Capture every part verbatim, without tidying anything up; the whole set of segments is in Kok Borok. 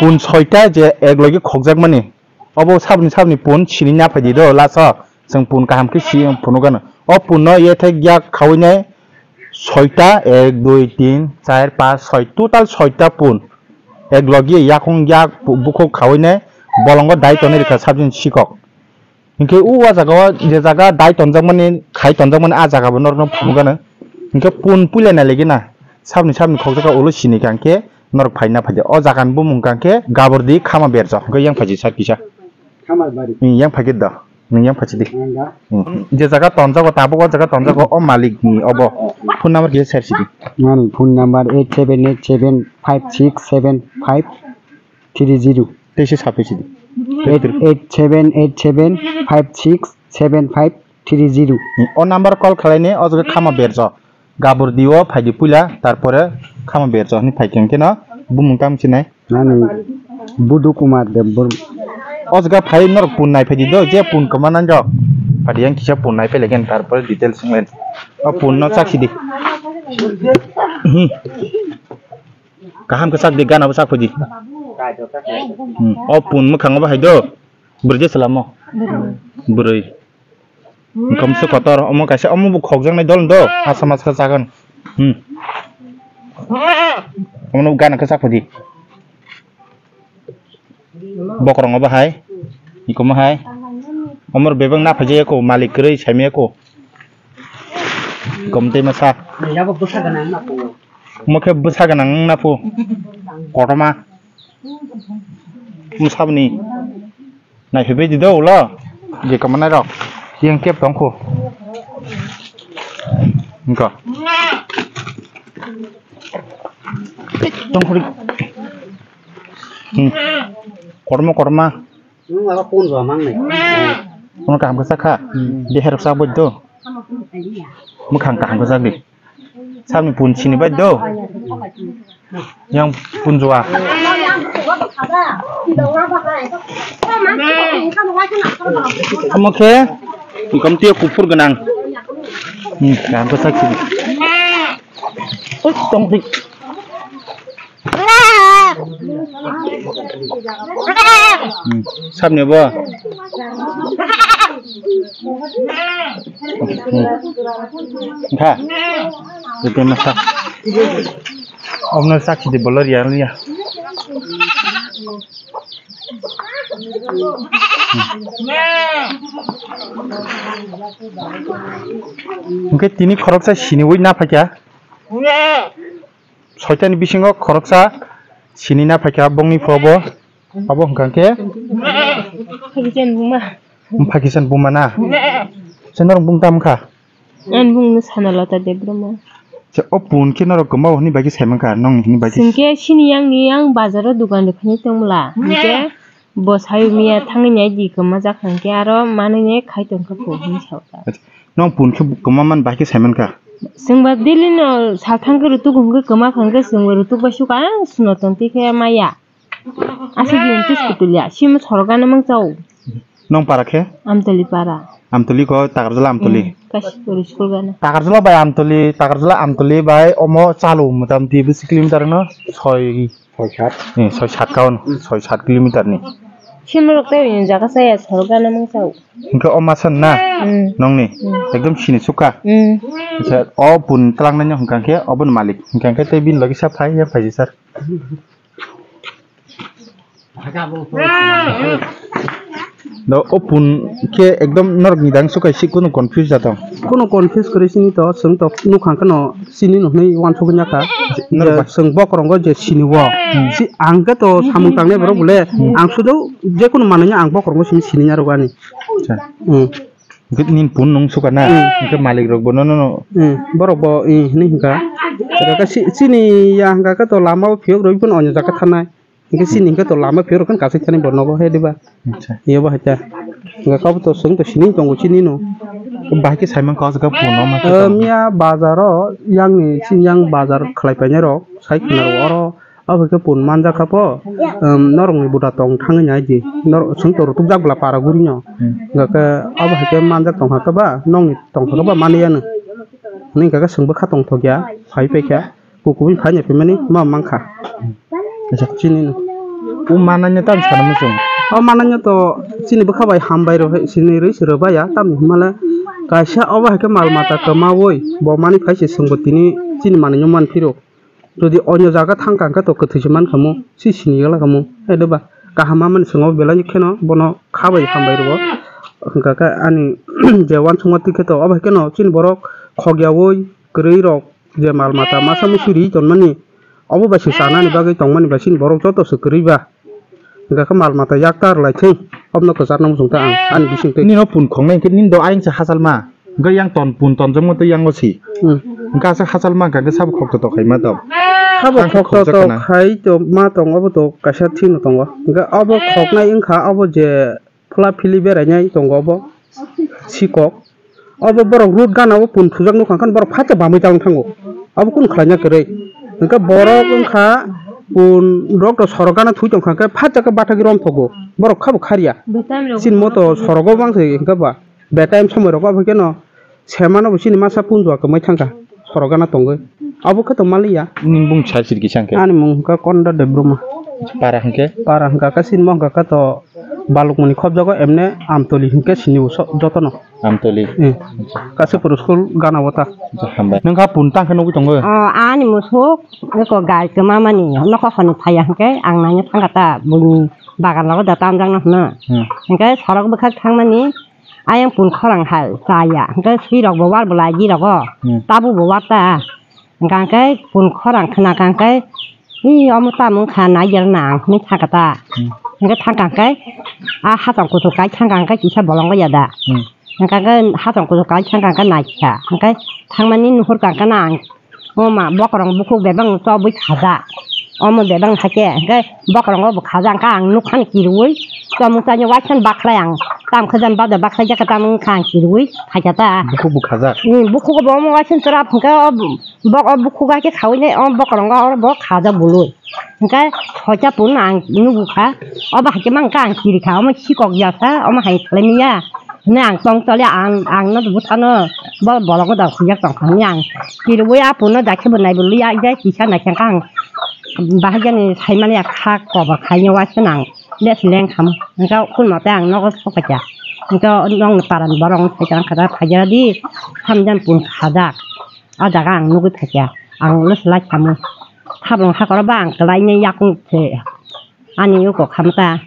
Pun soita je ek logi khokjakmani, obo sabni sabni pun sini na phaidi do, last o chwng pun kaham khe si phunukgano. O pun no yethek yak khawi nai soita, ek, dui, tin, char, panch, soi, total soita pun ek logi yakung yak bu-, bukhuk khawi nai bolongo dai tonwi rikha sabjini sikok. Hinkhe o, o jaga o je jaga dai tonjakmani, khai tonjakmani, a jaga bo norokno phunukgano. Hinkhe pun puila nai lagi na, sabni sabni khokjak kha ulo sini kha hinkhe norok phaina phaidi. O jaga ni bumung kha hinkhe Gabordi Khama Berjo, hinkhe yang phaidi side kisa. Khamarbari. Hmm, yang phaidi do. Nung yang phaidi di. Nang da. Hmm. Je jaga tonjago, tabuk o jaga tonjago, o malik ni obo. Phone number kisa share sidi. Nani phone number eight seven eight seven five six seven five three zero. Tei se saphi sidi. Eight eight seven eight seven five six seven five three zero. O number call khalai ni, o jaga Khama Berjo. Gabordi o phaidi puila, tarpore Khama Berjo hinwi phaikhe hinkhe no bumung tamo sinai. Nani Budu Kumar Debbarma. O jaga phai norok pun nai phaidi do, je pun kwma nang jok. Phaidi yang kisa pun nai phailai khe tarpore details wnglaini. O pun no chak sidi. Hmm. Kaham khe chak di, gana bo chak phaidi. Hmm. O pun mwkhango bo hai do. Bwrwi je salamo. Bwrwi. Komse kotor, omo kaisa, omo bo khokjaknai dol do, asa mas khe chagan. Hmm. Omo no gana khe chak phaidi. Bokrong obo hai, ikomo hai. Omo bebak na phaijak ko, malik kwrwi saimaya ko. Ikom tei masa. Omo khe bwsa gwnang wngna phu. Kotorma. Omo saboni. Naiphaidi do ulo, je kwmanai rok, yang kep tongkhu. Wngkha. Tongkhuri. Hmm. Korma, korma. Nwng abo pun rw mang nai. Kono kaham khe sakha. Hmm. Deher rok saboi do. Mwkhang kaham khe sakdi. Sabni pun sini bai do. Yang punjua. Omo khe ikom tiyo kuphur gwnang. Hmm, yang khe sak sini. Ui, tong di. Hmm, sabni bo. Hmm. Kha. Ite masa. Omno sakhi de bolor ya ya. Hwnkhe tini khoroksa siniwi na phaikha. Soitani bisingo khoroksa sini na phaikha bongni phuo bo. Abo hwnkha khe? Pakistan buma. Pakistan buma na? Se norok bung tam kha? Ani bung no Sanalata Debbarma. Se o pun khe norok kwmao hwnwi bai khe saiman kha, nong hwnwi bai khe. Chwng khe sini yang ni yang bazar o dukan rok phani tongmla. Hwnkhe bo sayo miya thangwi nai di kwma jak hwnkhe aro manwi nai khai tong kha phu hwnwi sa kha. Nong pun khe kwma man bai khe saiman kha? Chwng ba daily no salthang khe rutuk hwnkhe kwma kha hwnkhe chwng ba rutuk bai sukha ang suno tong twi khe maya. Aswk din tus kutulia, simo sorok gana mang chao. Nong para khe? Amtoli para. Amtoli ko Takarjala Amtoli. Hmm, Kashipuri school gana. Takarjala bai Amtoli, Takarjala Amtoli bai omo chalu motamti bisi kilometer no soi. Soi sat. Hmm, soi sat kaun, soi sat kilometer ni. Simo rok tei jaga saya sorok gana mang chao. Hingke o masan na? Hmm. Nongni? Hmm. Ekdom sini suka? Hmm. Acha, o pun tlang nai hingka khe, oboni malik. Hingka khe tei bini logi sa phai, ya phai sir. Do o pun khe ekdom norok ni dang sukai si kunu confuse jatong. Kunu confuse kwrwi sini to, chwng to nukhang kheno sini no hwnwi uansugwi nyakha. Norok je ba- chwng bokorongo je sini o. Hmm. Si ang khe to samung tangnai borok bole, hmm, ang sudu je kunu manwi ang bokorongo sini sini narwgani. Acha. Hmm. Hwnkhe nini phone nung suka na? Hmm. Hwnkhe malik rok bo nono no. Hmm. Borok bo, eh, hinwi hwnkha. Hwnkhe si-, sini ya hwnkha khe to lama o phiyok rwi phano onyo jaga thanai. Hwnkhe sini hwnkhe to lama phiyok rok kheno kasai thani bo nogo he diba? Acha. Iyo bo hacha. Hwnkhe kabo to swng to sini tongo sini no. Bahai khe saiman kha o jaga phone no ma khe. Eh, to. Miya bazar o yang ni sini yang bazar khlai painai rok sai khna rok oro. Abo khe pun manjak kha pho, um, norokni buda tong thangwi nai di. Norok chwng to rutukjak bwla para gurino. Hmm. Hwnkhe abo hai khe manjak tong kha khe ba, nokni tong kha khe ba mani yano. Hwnwi hwnkhe chwng bwkha tong thok ya, phai phai kha. Kukubui phai no phimani ma mang kha. Acha. Chini no. O mananya tamo sana muchung. O mananya to chini bwkha bai hambai rw hai sini rwi se rwbaya tamni hwnmale kaisa obo hai khe mal mata kwmaui bo manwi phai se chwngbo tini chini manwi no man phiro. Jodi onyo jaga thang kha hwnkhe to kwthwi se man khamu, si sini yala khamu. Hai de ba kaham ma mani swngo belai kheno bono kha bai hambai rwo. Hwnkha khe ani je uansukma twi khe to obo hai kheno chini borok khok yaui kwrwi rok je mal mata masa musi ri tonmani obo bai se chanani bagwi tongmani bai chini borok joto se kwrwi ba. Hwnkha khe mal mata yak ta rwlai thung. Obno kwchar nang muchung ta ang ani bising twi. Nini no pun khoknai hwnkhe nini do ayang se hachal ma. Hwnkhe yang ton pun tonjak mo tei yang o si. Hmm. Hwnkhe aswk hachal ma hwnkha khe sabo khok to tok khai ma to. Sabo khok to tok khai to ma tong obo to kaisa thik no tongo. Hwnkhe obo khoknai wngkha obo je phla phili berainai tongo obo sikok. Obo borok root gana o pun thujak nukha khe borok phacha bamwi ta wng thango. Abo kunu khlaina kwrwi. Hwnkhe borok wngkha pun rok to sorok gana thui tongkha khe phacha khe bathagwi romthogo. Borok khabo kharya. Chini moto sorogo bangse hwnkhe ba. Be time somoi rogo abo khe no semano bo chini masa punjua kwmai thangkha. Sorok gana tongwi. Abo khe to maliya. Nini bung sai sirki sangkhe. Ani mung hwnkha Konda Debbarma. Para hwnkhe? Para hwnkha khe sinmo hwnkha khe to Balukmani khobjago emne Amtoli hwnkhe sini o so-, jotono. Amtoli. Eh. Kasipur school gana wata. Hambai. Nung kha pun tang khe nugwi tongo? Oh, ani musuk, eko gai kwma mani, nokho honi phaiya hwnkhe ang naina thangkha ta, buini bagan rogo da tamjakno hwno. Hmm. Hwnkhe sorok bwkhak thangmani, ayang pun khorang hai chaya, hwnkhe swi rok bo war bo lai di rogo, Hmm. tabu bo war ta. Hwnkha khe pun khorang khna kha khe, "Hi, omo tamo wngkha, naiger na ang," hinwi thangkha ta. Hmm. Hwnkhe thangkha khe, a hasong kuchuk kai thangkha khe kisa bolongo ya da. Hmm. Hwnkha khe hasong kuchuk kai thangkha khe naikha. Hwnkhe thangmani nuhurkha khe na ang, o ma, bokorong bukhuk bebak chobwi khajak. Omo bebak hakhe, hwnkhe bokorong obo khajak, hwnkhe ang nukha ni kirui, chomung chani waisa bakhlai ang, tam khajam bade bakhlai jakha, tamo wngkha ang kirui phaikha ta. Bukhuk bo khajak? Hmm, bukhuk bo omo waisa chwrap hwnkhe o Bok o bukhuk hai khe khaui nai, o bokorongo oro bo khajak bului. Hwnkhe soita pun ang nugukha, obo hai khe mang kha ang kirikha, omo sikok ya kha, omo hai khlai manya. Hwnwi ang tong tole ang, ang no bwsano bo bolongo da huijak tong kha hwnwi ang kiriui a pun no da khe bo nai bului ya, kisa nai khe ang bahai jani sai mani ya kha kobor khai no waisa nang besi leng kham. Hwnkhe kun mote ang nogo sok kha, hwnkhe nong ni para ni borok sai tong kha, phai ja di, hamjani pun khajak. O jaga ang nugwi phaikha, ang ulo se lai khamu. Hablong hakoro ba ang kwlaini yakung se ani yugo khamu ta,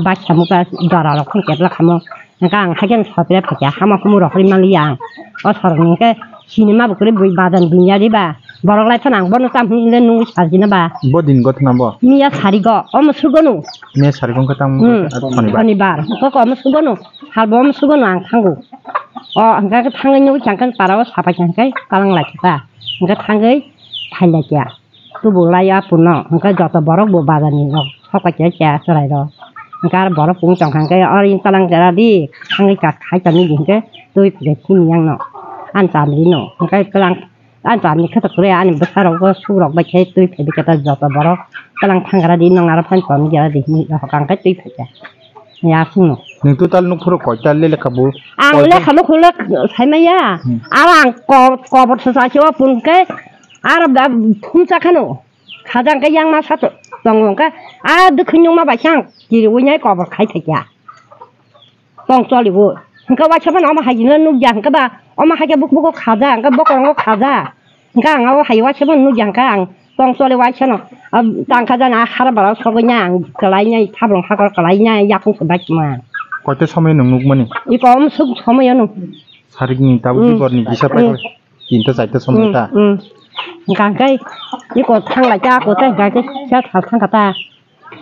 bai khamu ta, dora rok phano kebla khamu. Hwnkhe ang haikhe sopre phaikha, hama kumu rohorwi manliya ang. O sorokni hwnkhe sinima bo kwrwi bui badan binya di ba. Borok lai phano ang bono tam hinwi le nugwi sajina ba. Bo din gotna bo? Miya sarigo, omo sugono. Miya sarigo hwnkhe tamo Hmm. Shonibar. Shonibar. Koko omo sugono, halbo omo sugono ang thango. O hwnkhe thangwi nugwi kha hwnkhe para o sapai kha hwnkhe kalang lai kha ta. Hwnkhe thangwi phai lai kha. Tubu lai ya puno hwnkhe joto borok bo bazar ni rok sok pai kha chwrai rok. Hwnkhe aro borok pung tong kha hwnkhe oro talang jera di thangwi kha khai tongwi di hwnkhe twi phai kha simi yang no. Ani cham ri no hwnkhe twlang ani cham ni khe to kwrwi ani bwsa rok bo suk rok bai khe twi phai kha ta joto borok twlang thang gra di nang aro phai tong jera di hwnkhe twi phai kha. Ya sung no. Nung total nuk phuru koita le lekha bo? Ang koita? Lekha nuk phuru lek sai maya. Hmm. Aro ang ko-, kobor sa sa khe o pun khe aro ba phung sa khano. Khajang khe yang ma sa to tong khe a dukhu nyung ma bai sang kiri wi nai kobor khai thai kya. Tong choli bo. Hwnkhe waisa phano omo hai jino nuk ya hwnkhe ba omo hai khe buk buko khaja hwnkhe bokorongo khaja. Hwnkhe ang o hai waisa phano nuk ya hwnkhe ang tong choli waisa no, ah, tang kha jani ah hara bara sogwi na ang kwlai nai thabrong hakor kwlai nai yakung se bai tongma. Koita somoi nwng nukmani? Iko omo suk somoi ano. Sarikni tabuk Hmm. Diporni kisa Hmm. paikha tinta charta somoi Hmm, ta. Hmm. Hwnkhe iko thanglai ta ako tei hwnkhe kisa thal thangkha ta.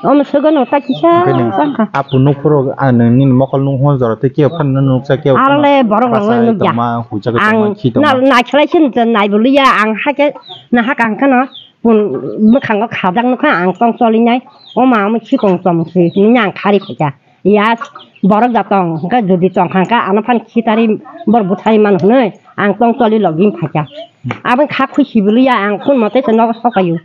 Omo sugano ta kisa Oke, nung tangkha. Apu nukphuru, ah, nung nini mokol nung hon jora tei kebo phano nuksa kebo Aro phano le borok rok bachai nukya. Tongma, huijago tongma, Ang khi tongma. Na, naikhlai sin nai boliya, ang hake, na haka hangkha no, pun, mwkhango khajak nukha, ang tong choli nai, oma omo sikong tong si, nini ang khari khaikha. Ya, borok da tong, hwnkhe jodi tong kha hwnkhe ano phan khitari, bor buthari man hwnwi, ang tong choli logi phaikha. Aboni kha khuisi boliya, ang kun mote se nogo sokayo.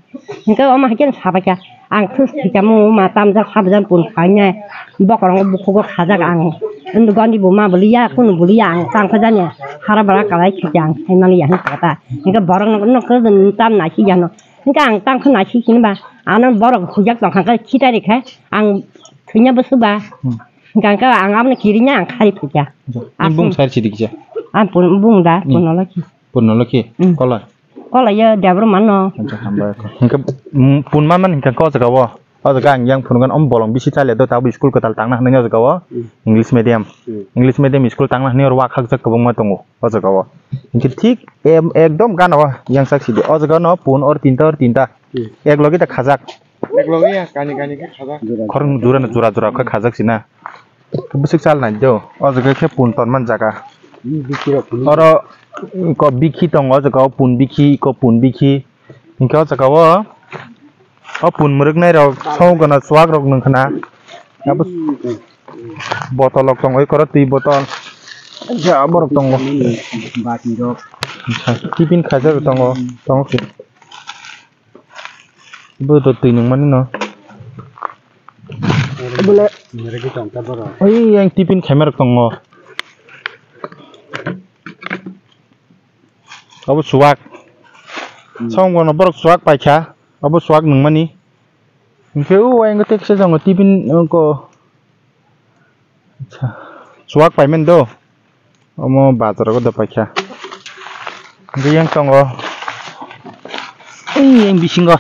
Hwnkhe omo hai khe sabaikha. Ang thus thikamo ma tamjak sabjak pun khainai. Bokorongo bukhugo khajak ang. Goni bo ma boliya, kunu boliya ang tangkha jani. Hara bara kalai khikya ang saimaliya hwn kha ta. Hwnkhe borok no, no khe tam nai khikya no. Hwnkhe ang tangkha nai khikini ba. Ano borok hujak tong kha khe khitari khe ang thwina bwswk ba. Hmm. Hwnkha khe ang abono kirinya ang khai phikha. Ni bung sar sidi kisa. Ang pun-, bung da, hmm, Purnolokhi. Purnolokhi? Hmm. Kolai? Kolai ya, Debra mano. Acha, hambai kho. Hwnkhe, mm, pun ma man hwnkha khe o jaga o. O jaga ang yang phunukgani, om bolong bisi chaliya do, tabuk school kwtal tangna hwnwi o jaga o. Hmm. English medium. Hmm. English medium school tangna hwnwi oro wakhakjak kwbangma tongo o jaga o. Hwnkhe thik em-, ekdom gana o yang sak sidi. O jaga no pun or tinta, or tinta. Hmm. Ek logi ta khajak. Ek logi ya, kani kani khe khajak. Khorang jura no jura jura khe khajak sina. Bwswk chal nai do. O jaga khe pun tonman jaga. Hmm, bikhi rok phunuk. Oro ko bikhi tongo, o jaga o pun bikhi, ko pun bikhi. Hwnkhe o jaga o, o pun mwrwknai rok songwi gana chuwak rok nwng khna. Abo botol rok tongo, oi koro twi botol. Ja borok tongo. Bati rok. Tiffin khaijak rok tongo, tongo khe. Bo to twi nungmani no. Bole. Oi, yang tiffin khaima rok tongo. Abo chuwak. Hmm. Songbono borok chuwak paikha. Abo chuwak nungmani. Hwnkhe o ayang teksa jango tiffin ko. Acha. Chuwak paiman do. Omo bazar o do paikha. Hwnkhe yang tongo. Ei, yang bisingo.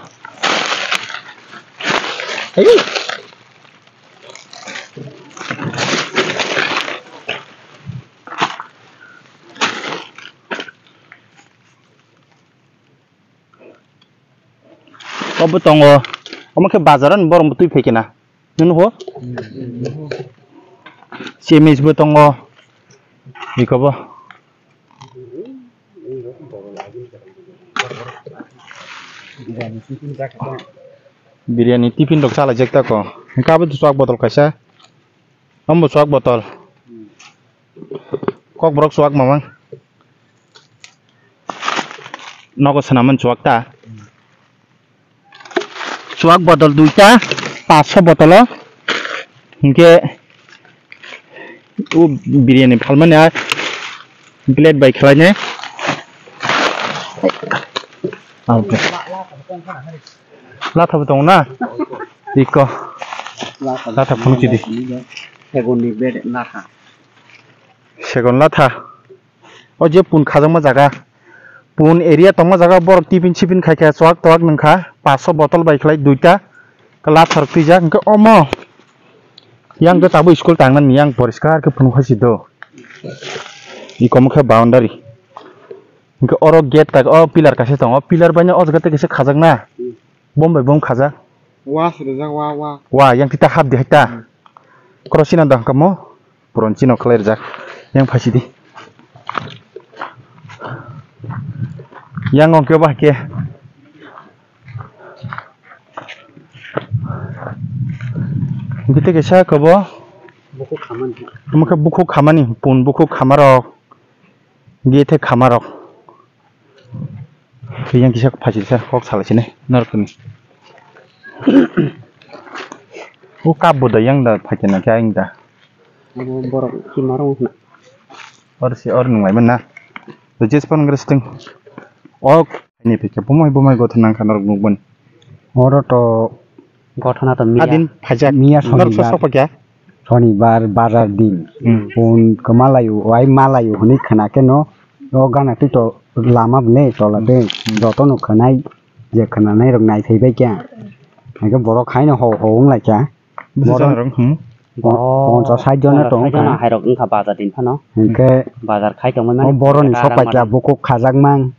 Ei. Obo tongo. Omo khe bazar ani borok bo twi phaikhe na. Nunu ho? Chemis bo tongo. Ikobo. Biryani tiffin rok chalaijak ta ko. Hwnkhe abo chuwak botol kaisa. Omo chuwak botol. Kokborok chuwak mamang. Nogo swnamani chuwak ta. Chuwak botol duita, paanch sho botolo. Hwnkhe o biryani phalmani a plate bai khlainai. Latha bo tongo na? Iko. Latha phunuk chidi. Segon ni bed latha. Segon latha. O je pun khajakma jaga. Pun area tongma jaga borok tiffin sipin khaikha, chuwak tuwak nungkha. Paanch sho botol bai khlai duita. Latha rok twijak hwnkhe omo. Yang khe tabuk school tangnani yang poriskar khe phunuk hai si do. Ikomo khe boundary. Hwnkhe oro gate tak o pillar kaisa tongo. Pillar baino o jaga tei kaisa khajakna. Bom bai bom khajak. Wa se rijak, wa, wa. Wa, yang kita hap di hai ta. Hmm. Koro sina dang kamo. Puron chino khlai rijak. Yang phaisi di. Yang ong khe ba ke. Bite kaisa kobo. Bukhuk khamani. Omo khe bukhuk khamani, pun bukhuk khamarok. Gate hai khamarok. Yang kisa phaisisa kok salai sini norokni. O kap bo da yang da phaikhe na khe ayang da. Abo borok kimarok wngkha na. Or si or nung lai man na. The Jess Pan Resting. O ni phaikhe bumai bumai gotha nang kha norok nukmani. Oro to Gothono to miya. Adin phaijak. Miya norok sonibar. Sosok paikha. Sonibar bazar din. Hmm. Pun kwmalayo, wai malayo hwnwi khwna khe no, o gana twi to lama bwle tola twi. Hmm. Jotono khwnai, je khwnanai rok nai phai bai kya. Hwnkhe borok haino ho ho wng lai kya. Bwswk borok jana rok, hmm. Pon-, ponchas sait jona tong kha. Hairok wngkha bazar din phano. Hwnkhe bazar khai tongmani o boroni sok pai kya bukhuk khajak mang.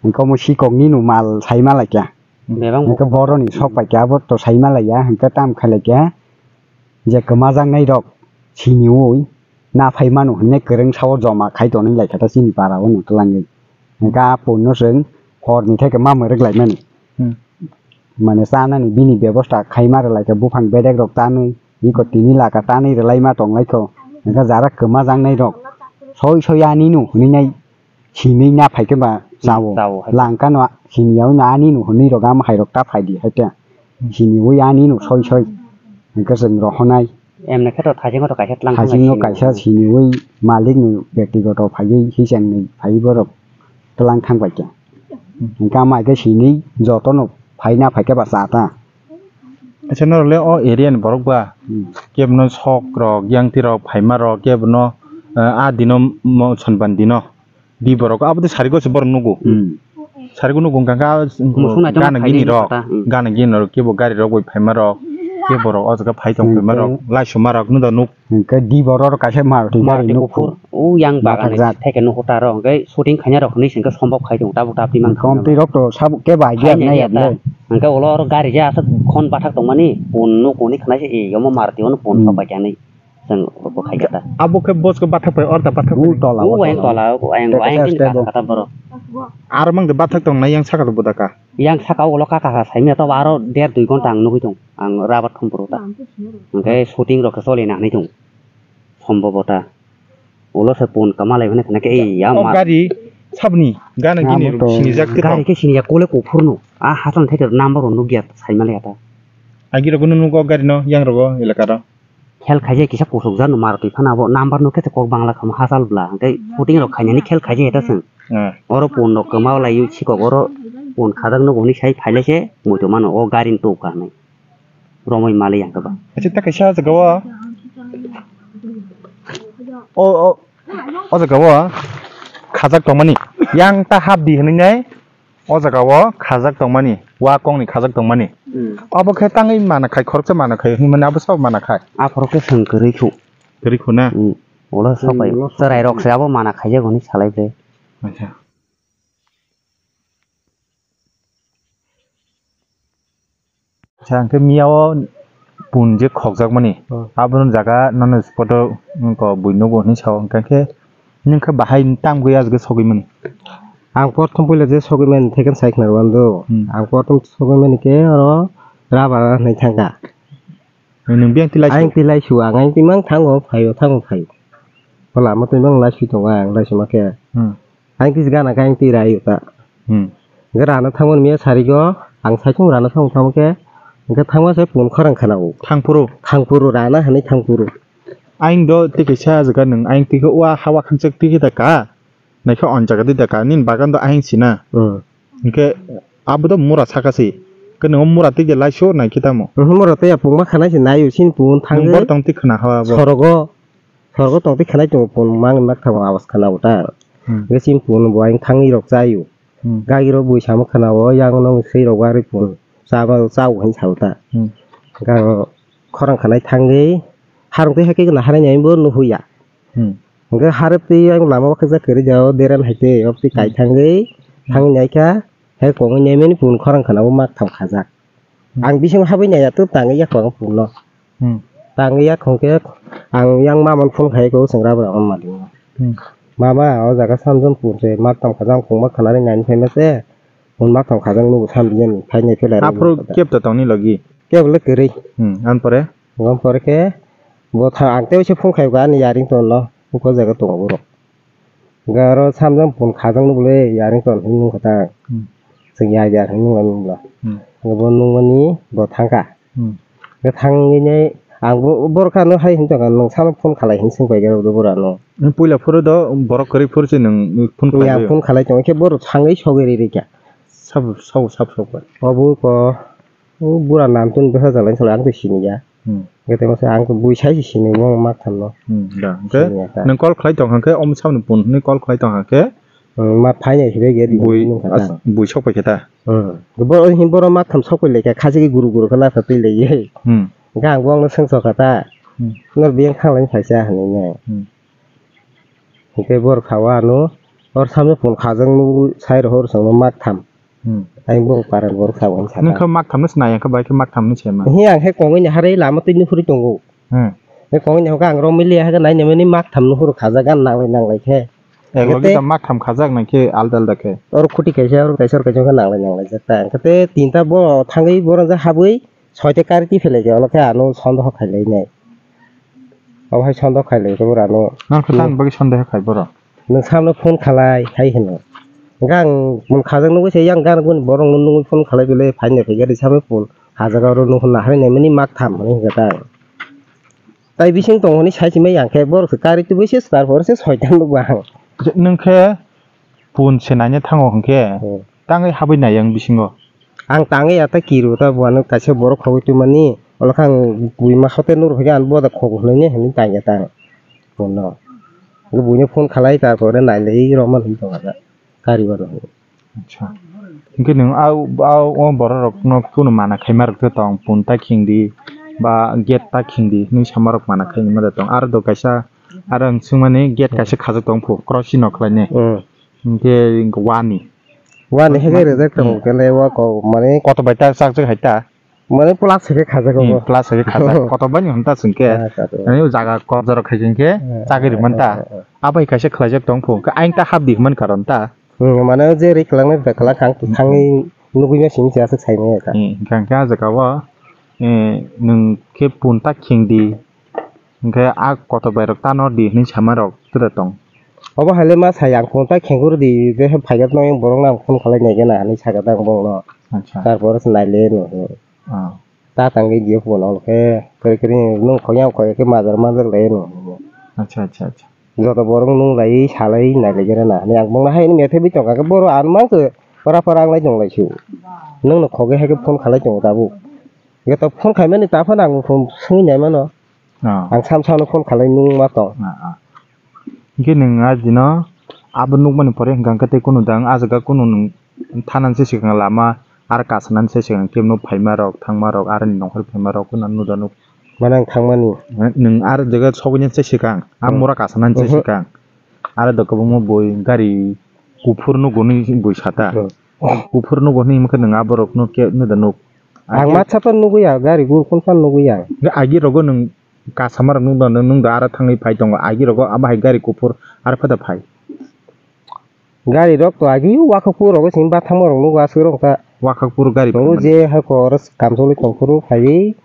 Hwnkhe omo sikok nini mal sai ma lai kya. Bebak hwnkhe boroni sok pai khe abo to sai ma laiya, hwnkhe tam khai lai khe je kwmajaknai rok siniui na phai mano hwnwi kwrwng sao joma khai tonwi lai kha ta chini para o no twlangwi. Hwnkhe a pun no chwng hor ni thai khe ma mwrwk lai mani. Hmm. Mane chanani bini bebosta khai ma rw lai kha, buphang bedek rok tanwi, iko tini laka tanwi rw lai ma tong lai kho. Hwnkhe jara kwmajaknai rok soi soi ani no hwnwi nai. Sini na phai khe ba chawo. Chawo hai. Langka no sini yawi no ani no hwnwi rok ama hai rok ta phai di hai te. Hmm. Sini wi ani no soi soi. Hwnkhe chwng rohonai. Emne khe to thajingo to kaisa tlang thang thajingo sini kaisa wi. Sini wi malik no bektigoto phaiwi hiseng ni phai borok tlang thang bai khe. Hmm. Hwnkhe ama hai khe sini joto no Phaina phaikhe ba cha ta. Acha norok le o area ni borok ba Hmm. kebono sok rok yang twi rok phaima rok kebono ah dino mo sonban dino di borok abo de sarigo se borok nugo Hmm. sarigo nugo hwnkha khe Musu nai tongma gana phainai gini ni rok kata, hmm. gana gini rok kebo gari rok bai phaima rok kebo rok o jaga phai tong Hmm, phaima rok hmm. Laisuma rok nuda nuk Hwnkhe di borok kaisa Maruti gari Maruti nuk kuphur, o yang bagan Mathakjak. Theke nukhung taro, hwnkhe shooting khaina rok hinwi se hwnkhe sombok khai tongo, tabuk tabuk twi mankha. Komtwi rok to sabo kebo idea Khaina nai idea ya ta. Hwnkhe ulo oro gari ja aswk khon bathak tongmani, pun nuk hwnwi khwnaisa, e, omo Maruti ono pun Hmm. sok bai kha hinwi chwng rokbo khai kha ta. Abo khe bosko bathak pai, orta bathak O pai. tola, O o ayang tola. Tola, o ayang, Tei ayang kaisa tini step kha o. Kha ta borok. Aro mang de bathak tong nai yang saka to bodaka. Yang saka o ulo kaka kha saimya to aro der dui ghonta ang nugwi tong, ang rabar thum phuru ta. Hwnkhe shooting rok khe choli na hinwi tong. Sombobota. Ulo se pun kamalai hwnwi khna khe, ei, ya O ma. Gari sabni gana gini Abo to sinijak khe Gari tong. Khe sinijak kole kuphurno. A hasal thai number rok nukya saimaliya ta. Agi rok no nugo gari no yang rogo elaka ro. Khel khaijak kisa kusuk jano Maruti phano abo number no khe kok bangla khamo hasal bla. Hwnkhe shooting rok khainani khel khaijak eta chwng. Ah. Oro pun rok kwma lai sikok oro pun khajak nugo hwnwi sai phailai se muitu mano o gari ni tok ka hinwi. Romwi mali yang khe ba. Acha ta kaisa jaga o. O, o, o jaga o khajak tongmani. Yang ta hap di hinwi nai o jaga o khajak tongmani. Wa kong ni khajak tongmani. Hmm. Abo khe tangwi mana khai khoroksa mana khai hinwi mani abo sabo mana khai. Aphuru khe swng kwrwi khu. Kwrwi khu na? Hmm. Ulo sok bai. Hmm, ulo sok Chwrai rok se abo mana khaijak hwnwi salai bai. Acha. Acha, hwnkhe miya o pun je khokjakmani, Hmm. abono jaga nono spot o wngkha bui nugo hinwi sao, hwnkhe khe nwng khe bahai tang gui aswk sogwi mani? Ang prothom puila je sogwi mani thaikheno sai khna rwando. Hmm. Ang prothom sogwi mani khe oro rubber hinwi thangkha. Nwng biyang tilai su? Ayang tilai su, ang ayang timang thango, phaio, thango, phaio. Lama twi mang lai sui tongo ang, lai sima khe. Hmm. Ayang twi gana khe ayang twi rai ta. Hmm. Hwnkhe rana thangmani miya sarigo, ang saichung rana thangmani thangma khe, hwnkhe thangma se pun khorang khana o. Thangphuru? Thangphuru, rana hinwi thangphuru. Ayang do twi kaisa jaga nwng ayang twi khe wa hawa khangchak twi khe da ka. Naikhe on jaga twi da ka, nini bagan do ayang sina. Hmm. Hwnkhe abo do mura saka se. Khe nwng mura twi de lai sur nai khe tamo. Mhm, mura twi ya pungma khanai se naio, sini pung thang Nwng je. Bor tong twi khna ha abo. Sorogo, sorogo tong twi khanai tongo, pung mang mak thango awas khana uta. Hmm. Hwnkhe sini pung bo ayang thangwi rok chaio. Hmm. Gagi rok bui samo khana o, yang no swi rok wari pung. Chama chao hin sa uta. Hmm. Gang khorang khanai thangwi, harung twi hakhe na harai nai bo nuhuya. Hmm. Hwnkhe harwk twi ang lama o khakjak kwrwi jao, deran hai twi, obtwi kai Hmm. thangwi, Hmm. thangwi naikha, hai kongwi naimani pun khorang khana o mak tham khajak. Hmm. Ang bising habwi naiya, tub tangwi yakhwng ang punno. Hmm. Tangwi yakhwng khe ang yang mamon phone khai ko, swngra bwrang mali. Hmm. Mama, o jaga samjom pun se mak tham khajak, ang pung mak khanani nani phaima se, pun mak tham khajak nugo samjiyani, phainai phelai rok Aphuru nugo. Kep to tongni logi? Kep le kwrwi. Hmm, an pore? Hwnkhe pore khe bo tha-, ang tei se phone khai kha ani yaring tonno, buko jaga tongo borok. Hwnkhe aro samjang phone khajak nw bwle yaring ton hinwi nung kha ta. Hmm. Chwng ya ya hinwi nung lai nung bwla. Hmm. Hwnkhe bo nungmani bo thangkha. Hmm. Hwnkhe thangwi nai ang bo borok khe ano hai hinwi tongkha, nwng sano phone khalai hinwi swng paikha borok ano. Nwng puila phuru do borok kwrwi phuru se nwng phone khalai Yang phone khalai tongo khe borok thangwi sogwi ri rikha. Sabo, sabo, sabo, sabo. Obo ko. O bura nam tun bwsa jalai salai ang twi sini ya. Hmm. Hwnkhe tei masa ang twi bui sai se sini bo mak thamno. Hmm, da. Hwnkhe Sini ya ta. Nwng call khlai tong hwnkhe omo saboni phone hwnwi call khlai tong hwnkhe Hmm, ma phainai hibai gate Bui, nung kha ta. As-, bui sok pai khe ta. Hmm. Bo hin borok mak tham sok pai lai kha khasi guru guru khe latha twi lai ye. Hmm. Hwnkhe ang bo ang no swng sok kha ta. Hmm. Nor biyang thang lai phaisa hinwi nai. Hmm. Hwnkhe borok kha o ano, or samjak phone khajak nukgo, sai rohor songno mak tham. Hmm. Ayang bong paran borok kha o hinwi sakha. Nwng khe mak thamno se nai, ang khe bai khe mak thamno se ma. Hi ang khe kongwi ni harwi lama twi nukhurwi tongo. Hmm. Khe kongwi ni hokhe ang romwi liya khe nai nai mani mak tham nukhuro khajak gan nanglai nanglai khe. Ek logi Hwnkhe ta mak tham khajak nai khe alda alda khe. Oro khuti kaisa, oro kaisa, oro kaisa khe nanglai nanglai jak ta. Hwnkhe tei tinta bo thangwi borok jak habwi, Soite kari twi phailai khe, olo khe ano sondoho khailai nai. Obo hai sondoho khailai khe boro ano. Nang khe tang bagwi sondoho khai boro? Nwng samno phone khalai hai hwno. Hwnkhe ang mun khajak nugwi se yang gan gun borok no nugwi phone khalai bele phainai phai gari samno phone khajak aro nung hwnna hai nai mani mak tham hwnwi hwnkhe ta. Tai bising tong hwnwi sai se mai yang khe borok se kari twi se sar phor se soitan nukgo ang. Nwng khe phone se naina thango hwnkhe Hmm. tangwi habwi nai yang bisingo. Ang tangwi ya ta kiru ta buano kaisa borok khogwi twmani. Olo khe ang bui ma hote nuru hoite ang boda khogwi hwnwi hinwi tangya ta ang. Bono. Buino phone khalai ta pore nailai rw man hinwi tongkha ta. Kari baro. Acha. Hwnkhe nwng a, a, o borok rokno kunu mana khaima rok tong, phone ta khingdi, ba gate ta khingdi, hinwi sama rok mana khaima da tong. Aro do kaisa, aro ang swngmani gate kaisa khajak tong phu, cross no khlainai. Hmm. Hwnkhe wani. Wani hwnkhe rijak tongo, hmm, kele wa ko mane. Koto bai ta chakjak hai ta. Mane plus khe khajak. Hmm, obo plus khe khajak. Koto bai ni hwn ta chwng khe. Ah, kato. Ani o jaga kobja rok khai chwng khe, hmm, chagri man ta. Hmm, hmm, hmm. Abai kaisa khlaijak tong phu, khe aing ta hap di man karon ta. Hmm, mane je ri kwlangni bai kwlak kang, hmm, thangwi nugwi ma simi se aswk saimanya ta. Hmm, hwnkhe, hwnkhe ah jaga o, eh, nwng khe phone ta khingdi, hwnkhe ah kotor bai rok ta nor di hinwi sama rok tura tong. Obo hai le ma sai ang phone ta khengkuru di, je phai jak nang borok no ang phone khalai nai gana hinwi sakha ta ang bongno. Acha. Tarpor se nai le no. Ah. Ta tangwi diyo phone olo khe, kari kari nung khoi yang khoi khe majra majra lai no. Acha, acha, acha. Joto borok nung lai salai nai lai gana na. Ni ang bongno hai ni methe bi tongkha khe boro ang mang khe para para ang lai tong lai su. Nung no khogwi hai khe phone khalai tongo tabuk. Ge to phone khai mani ta phano ang phone sungwi nai mano. Ah. Ang sam sam no phone khalai nung ma tong. Ah, ah. Hwnkhe nwng ah dino abo nukmani pore hwnkha hwnkhe tei kunu da wng, ah jaga kunu nwng thanani se swkang lama, aro kasanani se swkang khe nwng phaima rok, thangma rok, aroni nongkhor phaima rok, kunu nuda nuk. Mane ang thangmani. Nwng aro jaga sogwini se swkang, ah, hmm, mura kasanani se, mhm, swkang. Aro do kwbangma bui gari kuphur nugo ni bui sata. Hmm. Kuphur nugo hinwi himkhe nwng aborokno khe nuda nuk. Ang ma chapa nugwi ya, gari gur kun phan nugwi ya. Agi rogo nwng Kasamarok nukno, nwng da aro thangwi phai tongo, agi rogo abo hai gari kuphur aro phada phai. Gari rok to agi Wakhakpur rogo simi bathangma rok nugo aswk rok ta. Wakhakpur gari tongo phai mano. Je hako oro kamcholi tongphuru phaiwi.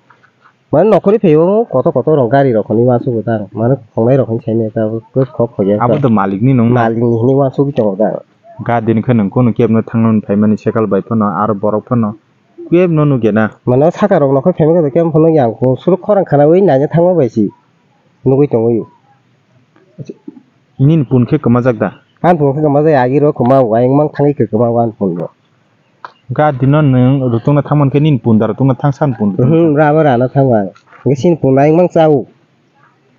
Mane nokhorwi phaiwi kotor kotor rok gari rok hinwi uansukgo ta ang. Mane khongnai rok hinwi saimanya ta abo kok khoya ta. Abo to malikni nung. Malikni hinwi uansukgwi tongo ta ang. Gadini khe nwng kunu kebno thangna phaimani sekal bai phano aro borok phano. Kebno nukya na. Mane saka rok nokhor phaima khe kebo phano yang suruk khorang khanaui naina thangma bai si nugui tongwi. Nini pun khe kwmajak da? Ani pun khe kwmajak, agi ro kwma, ayang mang thangwi khe kwma ani pun bo. Ga dino nwng rutungna thangman khe nini pun da rutungna thang san pun. Mhm, rabo rana thang ang. Ngi sin pun ayang mang chao.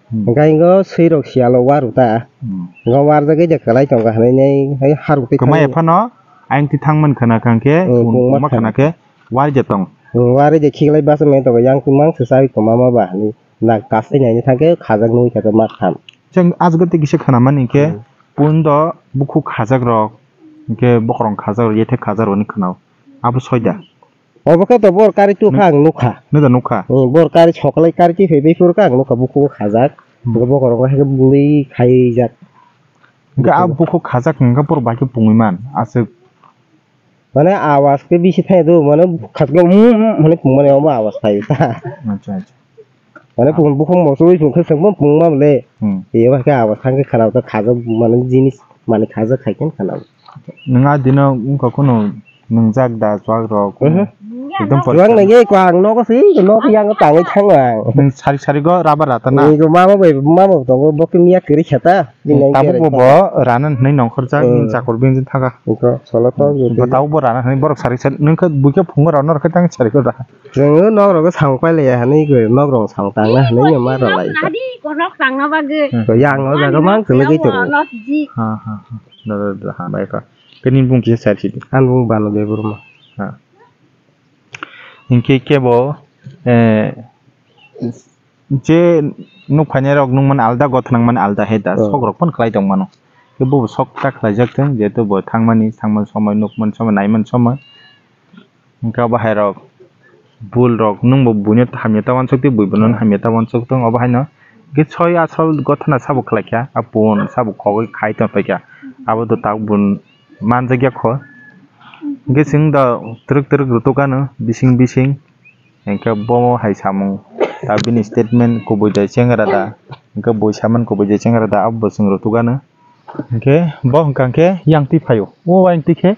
Hmm. Hwnkhe ingo swi rok siyalo waru ta. Hmm. Ingo warjagwi je kwlai tongo hinwi nai hai haruk twi kwmai thangwi. Phano ayang twi thangman khna kha hwnkhe, hmm, pung pungma khna khe warja tong. Hmm, warwi je khiklai basa meng tongo yang twi mang se chawi kwma ma ba hinwi na kasai naini thangkhe khajak nugwi kha ma tham. Chwng ajukgo tei kisa khna mani hwnkhe, hmm, pun do bukhuk khajak rok hwnkhe bokorong khajak rok yethe khajak rok hinwi khna o abo soida. Obo khe to bor kari tu kha ang nukha. Nukha, nukha. Hmm, bor kari soklai kari ti phai phuru kha ang nukha bukhuk khajak. Hmm. Bo bokorok hai khe bului khaijak. Hwnkhe a bukhuk khajak hwnkhe bor bai khe pungwi man aswk. Mane awas khe bisi thai do, mane khajak mm, mm, hwnwi pungmani omo awas thai ta. Acha, acha. Mane ah, pung bukhuk moso wi pung khe sengmo pungma bole. Hmm. Eba khe awas thang khe khana ta khajak mane jinis mane khajak khai khe khana. Nwng a dino wngkha kunu nwngjak da chuak rok. Mhm. Ekdom chuak poriskar. Nangya ko ang nogo si nogo yang tangwi thango ang. Nwng sari sari go rubber rata na. Ni go mama bai mama tongo bo khe miya kiri khata. Tabuk bo bo rana hwnwi nongkhorjak, hmm, chakur bini thaka. Iko solo to. Bo tabuk bo rana hwnwi borok sari sari nwng khe buikhe phungo rano rwkhe tang sari ko da. Chwng nok rogo samung pailaiya hinwi goi nok rong samung tangna hinwi no ma rwlai. Nadi ko nok tangna bagwi. Hmm. Yang o jaga mang kwlwgwi tongo. Ha, ha, ha. Da, da, da, ha, bai ka. Khe nini bung kisa sari sidi. Ani bung Banu Debbarma. Ha. Hinkhe kebo, eh, je nuk phainai rok nukmani alda, gotha nangmani alda hai da, oh, sok rok phano khlai tong mano. Khe bobo sok ta khlaijak thung, jehetu bo thangmani, thangmani somoi, nukmani somoi, naimani somoi. Hinkhe abo hai rok, bul rok, nwng bo buino hamya ta uansuk twi, bui bono hamya ta uansuk thung, abo haino. Hinkhe soi asol gothana sabo khlai kha, a pun sabo khogwi khai tong phai kha. Abo do tabuk bo manjak ya kho. Hinkhe chwng do twrwk twrwk rutuk anw bising bising. Hinkhe bo hai samung ta bini statement kubui de chengra da. Hinkhe bui saman kubui de chengra da abo bo chwng rutuk anw. Hinkhe bo hwnkha khe yang twi phaio. O yang twi khe,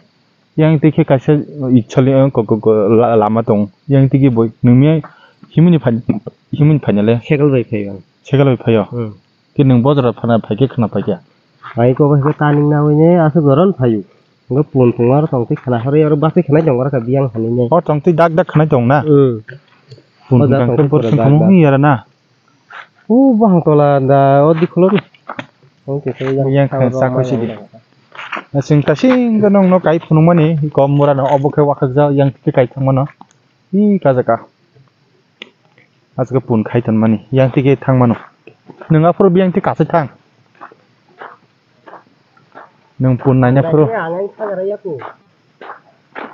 yang twi khe kaisa ichali, eh, ko, ko, ko, la-, lama tong. Yang twi khe bo nungya himini phai, himini phainale. Cycle bai phaio. Cycle bai phaio. Hmm. Khe nwng bojra phana phai khe khna phai khe. Bai ko bai khe taning nawi ne aswk goron phaio. Ngo pun pungma ro tong twi khana horo aro bachai khana jong oro ka biyang hani ne. O tong twi dak dak khana jong na. Hmm. Pun O dak hwnkha tong khe twi bor pura song dak khamung dak. Hi yara na. O bahang tola da o dikhulo. Tong twi khana jong Yang kha kha ro sakho ma sidi. jong. Sing ta sing ga nong no kai phunung mani kom mura no obo khe wakhak ja yang twi kai thang mano. Hi ka jaka. Aswk pun khai ton mani, yang tike thang mano. Nwng aphuru biyang tik kasai thang. Nwng pun naina phuru. Ang ai khagra yaku.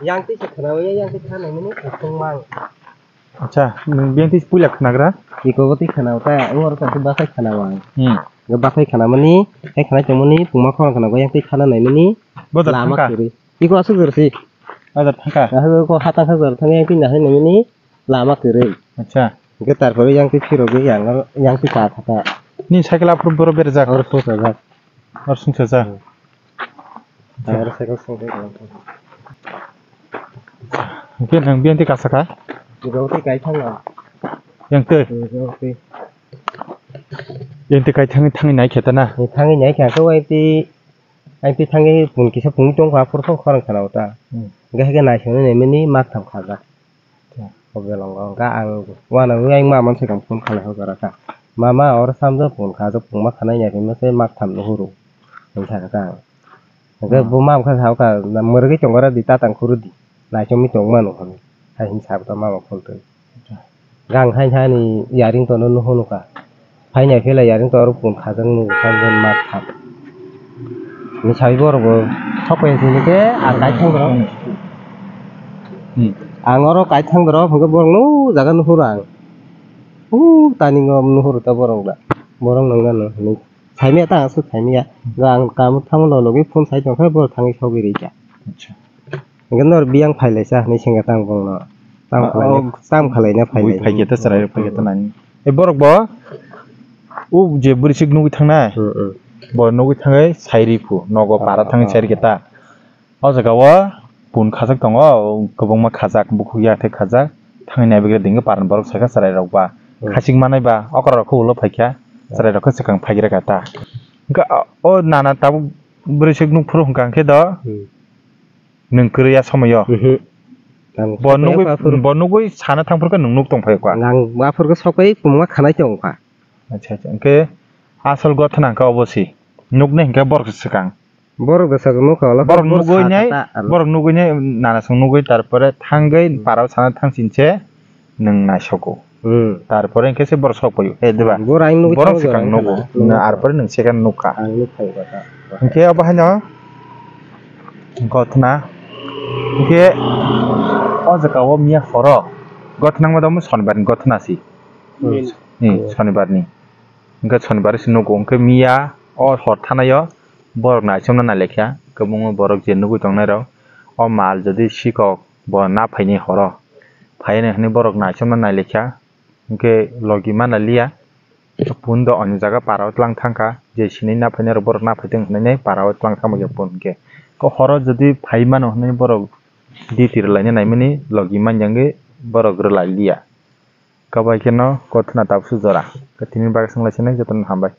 Yang tik se khana ya, yang tik khana mini thung mang. Acha, nwng biyang tik puila khanagra? Iko bo tik khana ta, ang oro ta basai khana wang. Hmm. Ga basai khana mani, hai khana chong mani, pungma khorang khana go yang tik khana nai mani. Bodol Lama thangka? Kiri. Iko aswk jor si. Bodol thangka? Aswk ko hatang aswk jor thang yang tik nai mani. Lama kwrwi. Acha. Hwnkhe tarpore yang twi phirogwi yang, yang twi cha kha ta. Nini cycle aphuru borok berajak? Oro sungsajak. Oro sungsajak. Hmm. Oro cycle sungsajak. Hwnkhe nwng biyang twi kasa kha? Biyang twi kai thangna. Yang twi? Hmm, biyang twi. Yang twi kai thangwi, thangwi nai khe ta na? Thangwi nai khe, ang twi, ang twi thangwi pun kisa pungwi tong kha, aphuru khorang khana ta. Hmm. Hwnkhe, hwnkhe naisingni naimani mak tham khajak. O belongo hwnkha ang uanangwi ayang mama swkang phone khalai hokjagrakha. Mama, oro samjak phone kha, ajak pungma khanai ya, hwnwi se mak tham nuhuru, hwnwi sakha ang. Hwnkhe bo mama khe sakha, mwrwgwi tongo re di, tatang khuru di, naichomwi tong mano hwnwi, hai hwnwi sakha mama phone twi. Gang hai hani yaring tono nuhunukha. Phainai phela yaring to oro pun khajak nugo, tamjani mak tham. Ni sawi borok bo sok pai sini ke, ang kai thang borok. Hmm. Ang oro kai thang borok, hwnkhe borok no jaga nuhur ang. U tani ngom nuhur ta borok da. Borok nang nang nang hinwi. Saimya ta aswk saimya. Ga ang kamu thango lo logi phone sai tongkha, borok thangwi sogwi rikha. Acha. Hwnkhe nor biyang phailaisa hinwi sengkha tang bongno. Tam Ah, khlaina, oh. Tam khlaina Ui, phailai. Phaikhe ta chwrai rok phaikhe ta nani. E borok bo, u je bwrwi sik nugwi thangnai, Hmm, hmm. Bo nugwi thangwi sairi phu, nogo para Ah, thangwi ah, sairi khe ah. Ta. O jaga o pun khajak tongo, kwbangma khajak, bukhuk yak tei khajak, thangwi nai bagwi ringwi paran borok saikha chwrai rok ba. Hmm. Khachik manai ba, okra rok khe ulo phaikha, Hmm. Chwrai rok khe swkang phaigra kha ta. Hwnkhe o nana tabuk bwrwi sik nukphuru hwnkha hwnkhe do, Hmm. Nwng kwrwi a somoyo? Mhm. Ang Bo sokpai nugwi, aphuru. Bo nugwi sana thangphuru khe nwng nuk tongphai kha? Ang aphuru khe sokpai kwbangma khanai tong kha. Acha, acha. Hwnkhe asol gothana hwnkhe obo si. Nuknai hwnkhe borok swkang. Borok bwsajwk nukha, wala Borok borok nugwi sakha nai, ta, ano. Borok nugwi nai, nana song nugwi, tarpore thangwi Hmm. Parao sana thangsin se nwng naisogo. Hmm. Tarpore hwnkhe se borok sok paio. He, diba? Borok ang nugwi Borok thango swkang jora nugo. Wngkha na? Na, arpore nwng second nukha. Ang nukha kha ta. Hwnkhe obo haino gothna. Hwnkhe o jaga o miya horo gothna wngma tongmo sonibar ni gothna si. Hmm. Ni Hmm. Sonibar ni. Hwnkhe sonibar se nugo. Hwnkhe miya o hor thanaio borok naichomna nailaikha. Kwbangma borok je nugwi tongnai rok. O mal jodi sikok bo na phaini horo. Phaini hwnwi borok naichomna nailaikha. Hwnkhe logi mana liya. Pun do ani jaga parao tlang thangkha. Je sini na phainai rok borok na phaitong hwnwi parao tlang thangma khe pun hwnkhe. Ko horo jodi phai mano hwnwi borok duty rwlaina naimani logi manya wngwi borok rwlai liya. Kabai kheno gothna tabukhe jora. Tini bagwi swnglaisani jotono hambai.